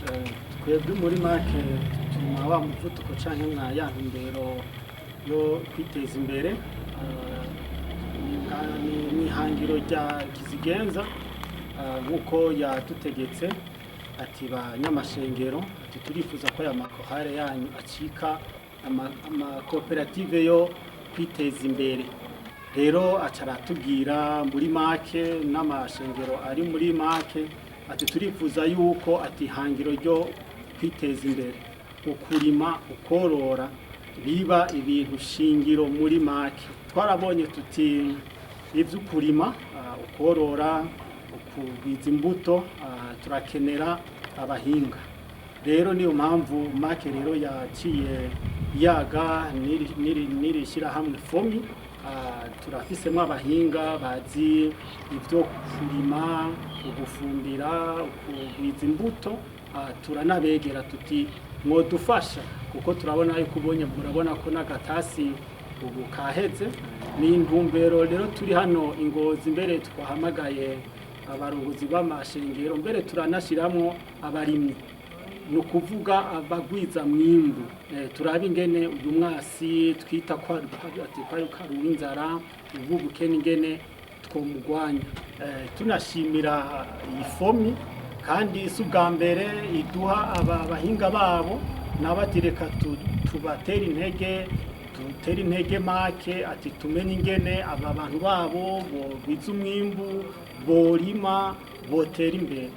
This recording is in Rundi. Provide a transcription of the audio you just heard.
Twebwe muri make tuma wa muvuduko canke mwa ya ntumbero yo kwiteza imbere, ni ihangiro rya Kizigenza, nk'uko yadutegetse ati: "Banyamashengero," ati, "turifuza ko aya makorale yanyu acika amakoperative yo kwiteza imbere." Rero aca aratubwira muri make n'amashengero ari muri make, ati: "Turifuza yuko," ati, "ihangiro ryo kwiteza imbere, ukurima, ukorora, biba ibintu shingiro muri make." Twarabonye tuti ivy'ukurima, ukorora, ukugwiza imbuto, turakenera abahinga. Rero niyo mpamvu make rero yaciye yaga n'iri shyirahamwe FOMI. Turafisemo abahinga bazi ibyo kurima, ugufumbira, ukugwiza imbuto. Turanabegera tuti: "Mwodufasha?" Kuko turabona yuko ubonye, murabona ko n'agatasi ubu kaheze. Ni intumbero rero turi hano i Ngozi, mbere twahamagaye abarongozi b'amashengero, mbere turanashiramwo abarimyi, ni ukuvuga abagwiza mwimbu. Turabe ingene uyu mwasi twita ko ati ko ari inzara, ubu bukene, ingene twomugwanya. Tunashimira iyi FOMI, kandi si ubwa mbere iduha aba bahinga babo nabo, ati: "Reka tubatere intege, dutere intege make," ati, "tumenye ingene aba bantu babo bogwiza umwimbu, borima, botera imbere."